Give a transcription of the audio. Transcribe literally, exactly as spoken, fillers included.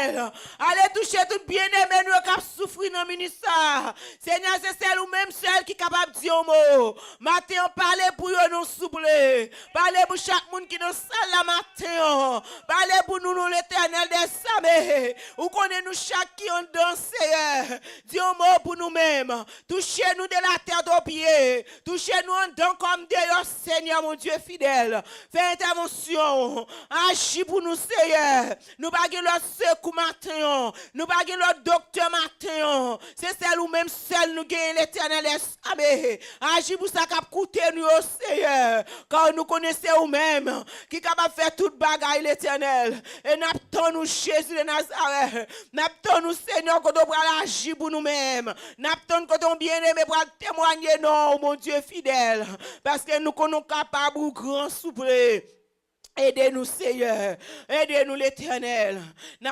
Fidèl. Ale touche tout byeneme nou yo k ap soufri nan minit sa. Senyè, se sèl ou menm sèl ki kapab di yon mo. Maten an, pale pou yo non, souple. Pale pou chak moun ki nan sal la maten an. Pale pou nou non, Letènèl dèzame. Ou konnen nou chak ki anndan, Seyè. Di yon mo pou nou menm. Touche nou de la tèt o pye. Touche nou anndan kòm deyò, Senyè mon Dye fidèl. Fè entèvansyon. Aji pou nou, Seyè. Nou pa gen lòt sekou maten an. Nou pa gen lòt doktè maten an. Se sèl ou menm sèl nou genyen, Letènèl dèzame. Aji pou sa k ap koute nou yo, Seyè. Kar nou konnen se ou menm ki kapab fè tout bagay, Letènèl. E n ap tann ou, Jezi de Nazarèt. N ap tann ou, Senyè, kote w pral aji pou nou menm. N ap tann kote yon byeneme pral temwanye non w, Bondye fidèl. Paske nou konnen w kapab, ou gran, souple. Ede nou, Seyè. Ede nou, Letènèl. N ap